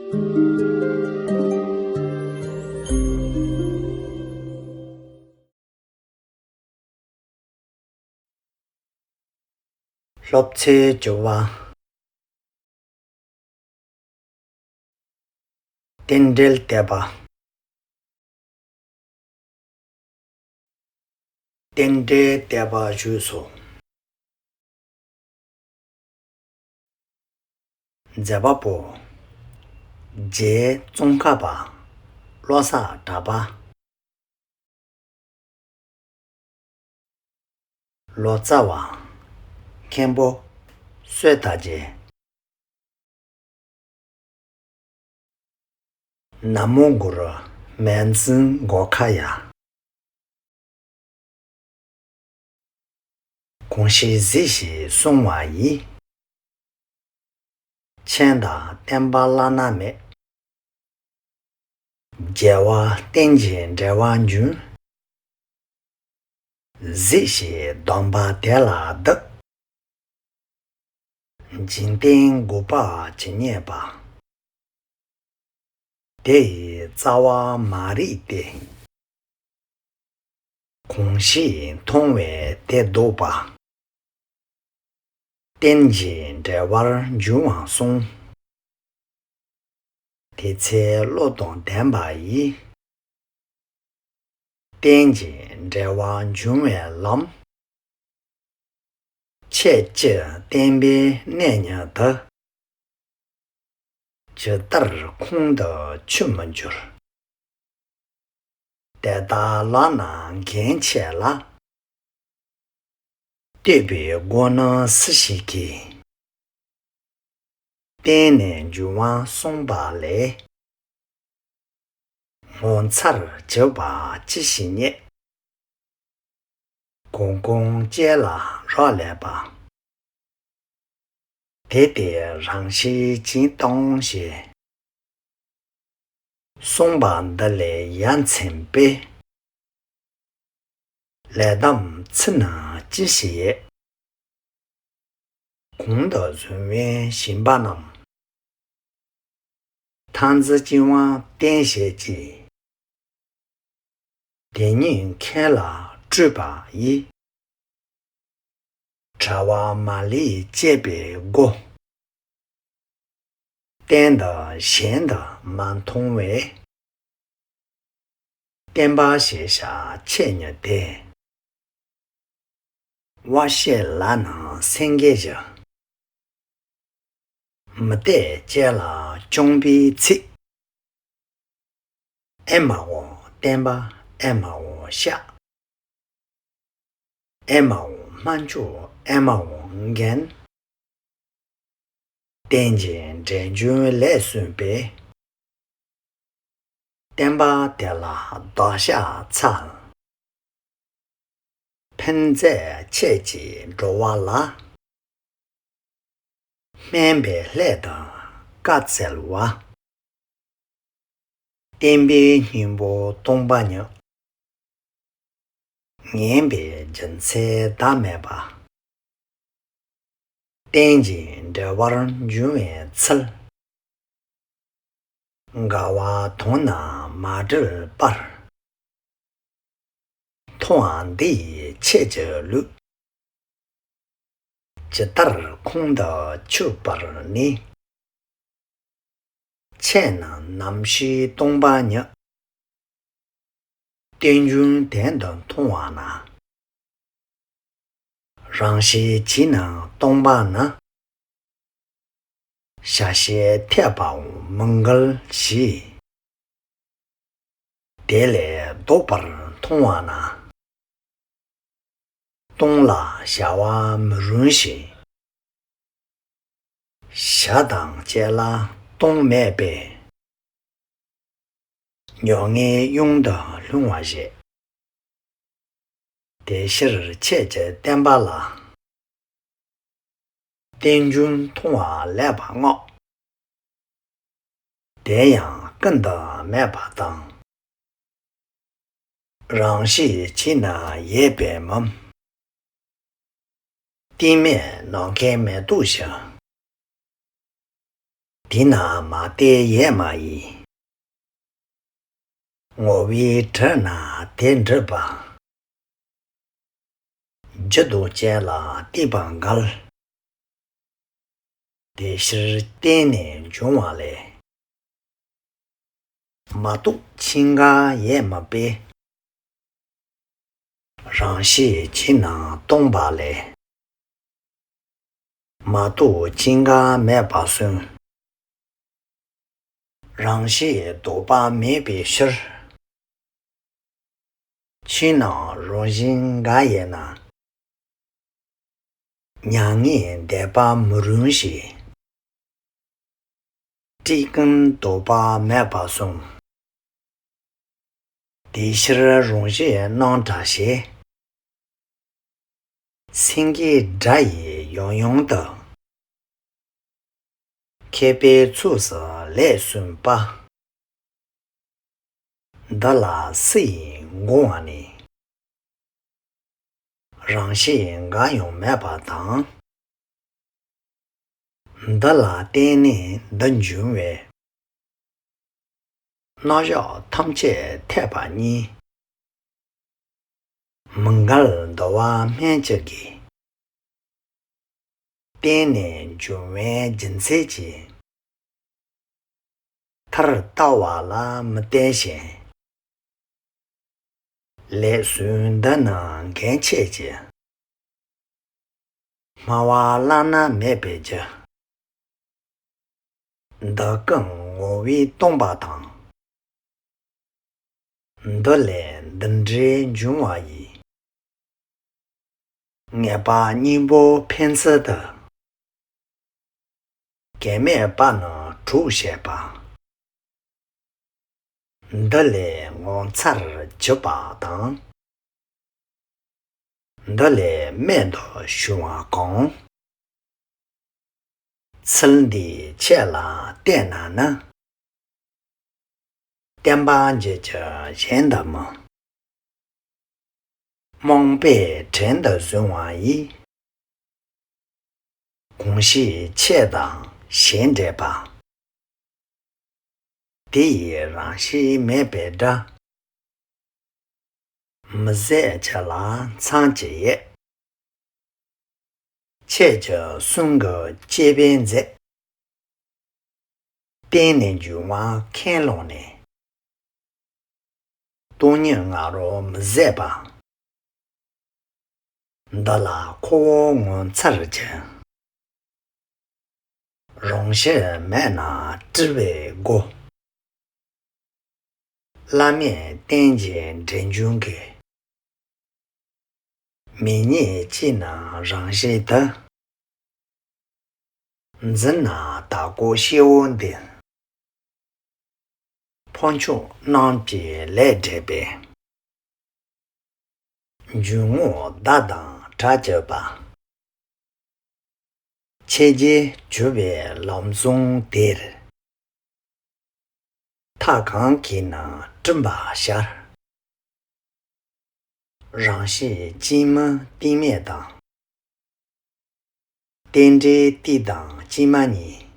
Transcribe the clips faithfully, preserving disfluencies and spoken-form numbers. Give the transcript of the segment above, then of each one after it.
སློབ་ཚན་བཅུ་བ། རྟེན་འབྲེལ་བསྟོད་པ། རྟེན་འབྲེལ་བསྟོད་པ་ཞུས་སོ། མཛད་པ་པོ། རྗེ་ཙོང་ཁ་པ། བློ་བཟང་གྲགས་པ། ལོ་ཙཱ་བ། མཁན་པོ། བསོད་དར་རྒྱས། ན་མོ་གུ་རུ། མན་ཙུན་གོ་ཁ་ཡ། གོང་བཞིན་གཟིགས་ཤིག་གསུང་བ་ཡིས། མཆན་དང་བསྟན་པ་བླ་ན་མེད། རྒྱལ་བ་རྟེན་ཅིང་འབྲེལ་བར་འབྱུང་། གཟིགས་ཤིག་སྡོམ་པ་དེ་ལ་བཏབ། འཇིག་རྟེན་འགུགས་པ་ཇི་སྙེད་པ། དེ་ཡི་རྩ་བ་མ་རིག་སྟེ། གོང་བཞིན་མཐོང་བས་དེ་བཟློག་པ། རྟེན་ཅིང་འབྲེལ་བར་འབྱུང་བ་གསུངས། དེ་ཚེ་བློ་དང་ལྡན་པ་ཡིས། རྟེན་ཅིང་འབྲེལ་བར་འབྱུང་བའི་ལམ། ཆོས་ཀྱི་བསྟན་པའི་གནད་ཉིད་དེ། ཇི་ལྟར་ཁུངས་དུ་ཆུད་མི་འགྱུར། དེ་དག་ལག་ན་འགེངས་བྱས་ལ། བསྟོད་པའི་སྒོ་ནི་སུ་ཞིག་གིས། བསྟན་ནས་འབྱུང་བ་གསུངས་པ་ལས། ངོ་མཚར་བྱེད་པ་ཅི་ཞིག་རྙེད། གོང་གོང་ཅན་ལ་རག་ལས་པ། དེ་སྟེ་རང་བཞིན་གྱིས་སྟོང་ཞེས། གསུངས་པ་འདི་ལས་ཡ་མཚན་པས། ལས་དམ་ཚིག་ནི་ཅི་ཞིག་ཡོད། གོང་དུ་བཟུང་བའི་ཞིང་པ་རྣམས། ཐང་རྩི་ལྕི་བ་བསྟེན་བྱེད་ཀྱི། དེ་ཉིད་མཁན་ལ་སྤྲུལ་པ་ཡིས། བྲལ་བ་མ་ལུས་བཅད་པའི་སྒོ། བསྟན་དང་གཞན་དུ་མ་མཐོང་བས། བསྟན་པ་ཞེས་བྱ་ཆོས་ཉིད་དེ། དབའ་བཞེད་ལ་ནི་སེང་གེ་བཞི། མུ་སྟེགས་ཅན་ལ་སྐྱོང་པའི་ཚིག། ཨེ་མ་ཧོ་བསྟན་པ་ཨེ་མ་ཧོ་ཤ། ཨེ་མ་ཧོ་སྨན་མཆོག་ཨེ་མ་ཧོ་རྒན། རྟེན་ཅིང་འབྲེལ་འབྱུང་ལས་གསུངས་པའི། བསྟན་པ་དེ་ལ་བདག་ཤ་ཚ། ཕན་མཛད་ཆོས་ཀྱི་འགྲོ་བ་ལ། སྨན་པའི་སླད་དུ་བཀའ་སྩལ་བ། བསྟན་པའི་སྙིང་པོ་སྟོང་པ་ཉིད། ངེས་པའི་རྒྱུ་མཚན་བདག་མེད་པ། རྟེན་ཅིང་འབྲེལ་བར་འབྱུང་བའི་ཚུལ། འགལ་བ་དོན་རྣམས་མ་འདྲེས་པར། མཐོང་བ་འདི་ཡིས་ཆོས་ཀྱི་ལུགས། ཇི་ལྟར་ཁུངས་དུ་ཆུད་པར་ནི། ཆོས་ནི་རྣམ་ཤེས་སྟོང་པ་ཉིད། རྟེན་འབྱུང་དོན་དུ་མཐོང་བ་ན། རང་བཞིན་གྱིས་ནི་སྟོང་པ་ན། བྱ་བྱེད་འཐད་པའང་མི་འགལ་ཞེས། དེ་ལས་ལྡོག་པར་མཐོང་བ་ན། སྟོང་ལ་བྱ་བ་མི་རུང་ཞིང་། བྱ་དང་བཅས་ལ་སྟོང་མེད་པས། མྱོང་ངེས་གཡུང་དུ་ལྷུང་བ་བཞེད། དེ་ཕྱིར་ཆོས་ཀྱི་བསྟན་པ་ལ། རྟེན་འབྱུང་མཐོང་བ་ལེགས་པར་བསྔགས། དེ་ཡང་ཀུན་ཏུ་མེད་པ་དང་། རང་བཞིན་གྱིས་ནི་ཡོད་པའི་མུ། གཏིང་མེད་ནམ་མཁའི་མེ་ཏོག་བཞིན། འདི་ན་མ་བལྟས་ཡས་མ་ཡིན། ངོ་བོའི་དྲི་ན་དེ་འགྲིབ་པ། རྒྱུ་དང་རྐྱེན་ལ་བལྟས་པ་འགལ། དེ་ཕྱིར་བརྟེན་ནས་འབྱུང་བ་ལས། མ་རྟོགས་ཕྱིན་འགལ་ཡས་མ་སྤེལ། རང་ཤེས་ཕྱིན་ན་སྟོང་པ་ལས། མ་རྟོགས་ཕྱིན་འགལ་མེད་པར་གསུངས། རང་ཤེས་ལྡོག་པ་མེད་པའི་ཕྱིར། ཕྱིན་ན་རང་བཞིན་འགལ་ཡས་ན། མྱ་ངན་འདས་པ་མི་རུང་ཞེས། སྤྲོས་ཀུན་ལྡོག་པ་མེད་པར་གསུངས། དེ་ཕྱིར་རང་བཞིན་སྣང་གྲགས་ཞེས། སེང་གེའི་སྒྲ་ཡིས་ཡང་ཡང་དུ། མཁས་པའི་ཚོགས་སུ་ལེགས་གསུངས་པ། འདི་ལ་སུ་ཡིས་འགོང་བ་ནི། རང་ཤེས་འགའ་ཡང་མེད་པ་དང་། འདི་ལ་བརྟེན་ནས་འདི་འབྱུང་བའི། རྣམ་གཞག་ཐམས་ཅད་འཐད་པ་གཉིས། མི་འགལ་འདུ་བ་སྨན་གཅིག་གིས། བརྟེན་ནས་འབྱུང་བའི་རྒྱུ་མཚན་གྱིས། མཐར་ལྟ་བ་ལ་མི་བརྟེན་ཞིང་། ལེགས་གསུངས་འདི་ནི་འགལ་ཆེད་ཀྱི། སྨྲ་བ་བླ་ན་མེད་པའི་རྒྱུ། འདི་ཀུན་ངོ་བོས་སྟོང་པ་དང་། འདི་ལས་འདི་འདྲའི་འབྱུང་བ་ཡི། ངེས་པ་སྙིང་པོ་འཕེན་ཚུལ་དུ། གེགས་མེད་པ་ནི་དྲུག་བཤད་པ། འདི་ལས་ངོ་མཚར་བརྗོད་པ་དང་། འདི་ལས་སྨད་དུ་བྱུང་བ་གང་། ཚུལ་འདིའི་ཆེད་ལ་བལྟས་ན་ནི། བསྟན་པ་འགྱུར་གྱི་གཞན་དུ་མིན། རྨོངས་པས་བྲན་དུ་བཟུང་བ་ཡི། གང་ཞིག་ཆེད་དང་ཞེན་འདྲེས་པ། དེ་ཡི་རང་བཞིན་མེད་པའི་སྒྲ། མི་ཟད་ཆོས་ལ་མཚམས་ཅི་ཡས། ཆོས་ཀྱི་གསུང་གི་དཔྱད་པས་མཛད། བརྟེན་ནས་འབྱུང་བ་ཁས་བླངས་ནས། སྟོང་ཉིད་ང་རོ་མི་ཟད་པ། འདི་ལ་ཁོ་བོ་ངོ་མཚར་གྱི། རང་བཞིན་མེད་ན་སྤྲུལ་པའི་སྒོ། བླ་མེད་རྟེན་གྱི་འབྲེལ་འབྱུང་གི། མིག་གཉིས་གཅིག་ན་རང་བཞིན་དུ། འཛིན་ན་དྭགས་པོ་སྐྱེ་བོ་འདི། ཕོ་མཆོག་རྣམས་ཀྱིས་ལེགས་བསྒྲིགས་པའི། འཇུག་ངོགས་བརྡ་དང་སྒྲ་བརྗོད་པ། ཆོས་བརྒྱད་གྱུར་པའི་ལམ་བཟང་དེར། མཐའ་གང་གིས་ན་བསྐྲུན་པར་ཤར། རང་བཞིན་གཅིག་མིན་གཏིང་མེད་དང་། རྟེན་འབྲེལ་གཏིང་དང་གཅིག་མ་གཉིས།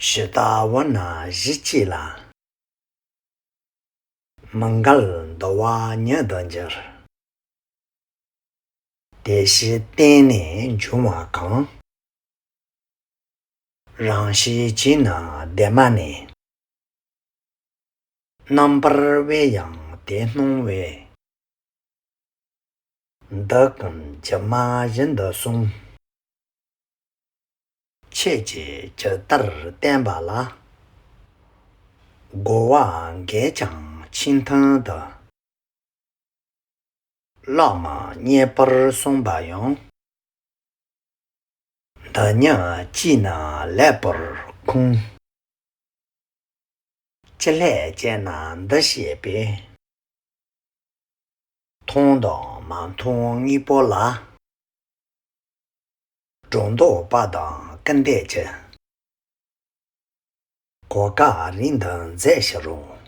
ཇི་ལྟ་བུ་ན་གཞི་གཅིག་ལ། མི་འགལ་འདུ་བ་ཉིད་དུ་འགྱུར། དེ་ཕྱིར་བརྟེན་ནས་འབྱུང་བ་གང་། རང་བཞིན་གཅིག་ན་བདེན་མ་ནས། རྣམ་པར་དབེན་ཡང་དེ་སྣང་བས། འདི་ཀུན་སྒྱུ་མ་བཞིན་དུ་གསུངས། ཁྱེད་ཀྱིས་ཇི་ལྟར་བསྟན་པ་ལ། རྒོལ་བ་འགས་ཀྱང་ཆེས་མཐུན་དུ། བླ་མ་མཉེས་པར་གསུངས་པ་ཡང་། འདི་ཉིད་གཅིག་ན་ལེགས་པར་ཁུངས། ཅི་སླད་ཅེ་ན་འདི་ཤེས་པས། མཐོང་དང་མ་མཐོང་གཉིས་པོ་ལ། སྒྲོ་འདོགས་པ་དང་སྐུར་འདེབས་ཀྱི། གོ་སྐབས་རིང་དུ་མཛད་ཕྱིར་རོ།